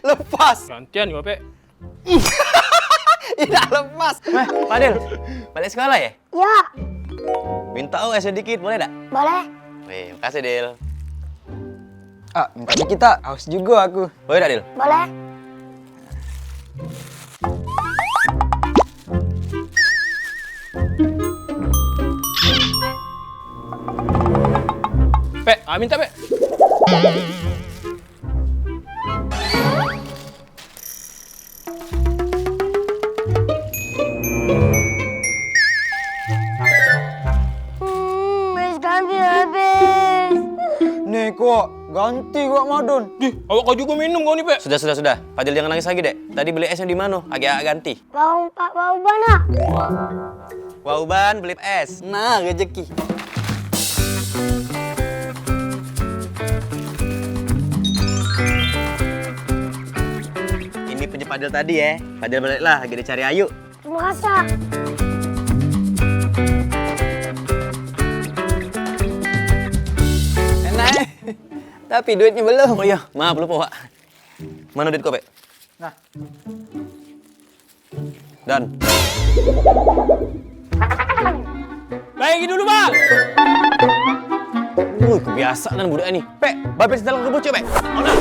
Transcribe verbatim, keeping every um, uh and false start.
Lepas. Gantian gua, Pek. Idak lepas. Weh, Fadil. Balik sekolah ya? Ya. Minta es sedikit, boleh dak? Boleh. Weh, makasih, Dil. Ah, minta dikit tak? Haus juga aku. Boleh dak, Dil? Boleh. Pek, ah, minta, Pek. Hmm, es kami habis. Nih, kok ganti kok, Madon. Dih, awak kau juga minum kau ni, Pek. Sudah, sudah, sudah. Fadil, jangan nangis lagi, Dek. Tadi beli esnya di mano? Agak ganti. Warung Pak Wauban, ah. Wauban beli es. Nah, rezeki. Ini punya Fadil tadi ya. Fadil balik lah, lagi dicari Ayu. Merasa. Enak, eh? Tapi duitnya belum. Oh iya, maaf, lupa, Pak. Mana duit kau, Pek? Nah. Dan. Baik dulu, Bang. Woi, kebiasaan budak ni. Pek, babes dalam kebocor, Pek. Mana?